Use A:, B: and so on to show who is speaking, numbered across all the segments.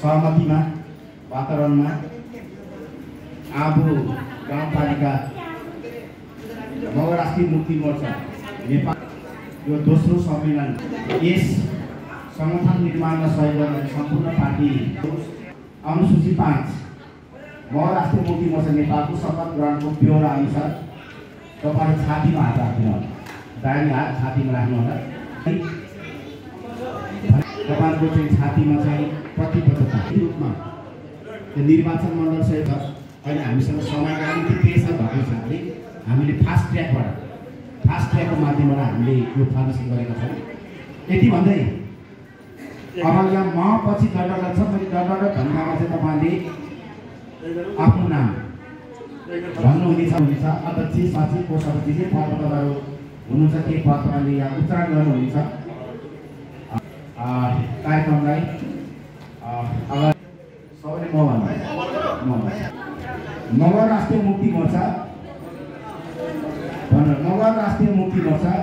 A: सहमतिमा वातावरणमा आबु गाउँपालिका मगर राष्ट्रिय मुक्ति मोर्चा नेपाल यो दोस्रो सम्मेलन यस संगठन निर्माणमा सहयोग गर्ने सम्पूर्ण पार्टी अनुसूची 5 मगर राष्ट्रिय मुक्ति मोर्चा नेपालको शपथ ग्रहणको ब्यौरा अनुसार तपाईहरु छातीमा हात राख्नु होला, दाहिने हात छातीमा राख्नु होला। तपाईहरुको चाहिँ छातीमा चाहिँ प्रतिबद्धता रूपमा निर्वाचन मण्डल सहित अहिले हामीसँग समयका निम्ति प्रेसर भएको हिसाबले हामीले फास्ट ट्र्याकको माध्यमबाट हामीले यो फाउन्डेसन गरेका छौँ। यति भन्दै अब यहाँ म पछि डडर छ, मैले डडर भन्दामा चाहिँ तपाईले आफ्नो नाम भन्नुहुनेछ। अध्यक्ष सचिव कोषाध्यक्ष जे पदहरू हुनुहुन्छ के पदहरूले यहाँ उच्चारण गर्नुहुनेछ। कार्यक्रमलाई अगाडि सबैले म भन्नु मगर राष्ट्रिय मुक्ति मोर्चा मगर राष्ट्रिय मुक्ति मोर्चा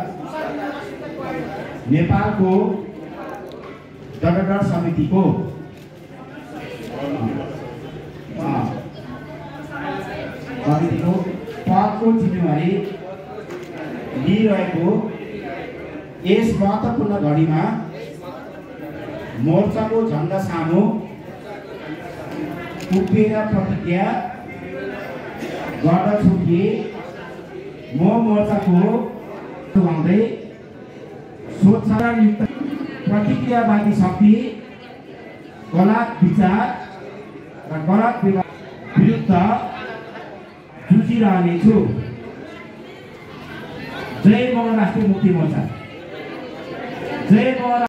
A: नेपालको डडर समितिको पदको जिम्मेवारी लिइरहेको यस महत्त्वपूर्ण घडीमा मोर्चाको झण्डा सामु उभिएर प्रतिज्ञा गर्दछु कि म मोर्चाको चलाउँदै सोचयुक्त प्रतिक्रियावादी शक्ति, गलत विचार र गलत विरुद्ध जुझिरहनेछु। जय मगर राष्ट्रिय मुक्ति मोर्चा। जय मगर।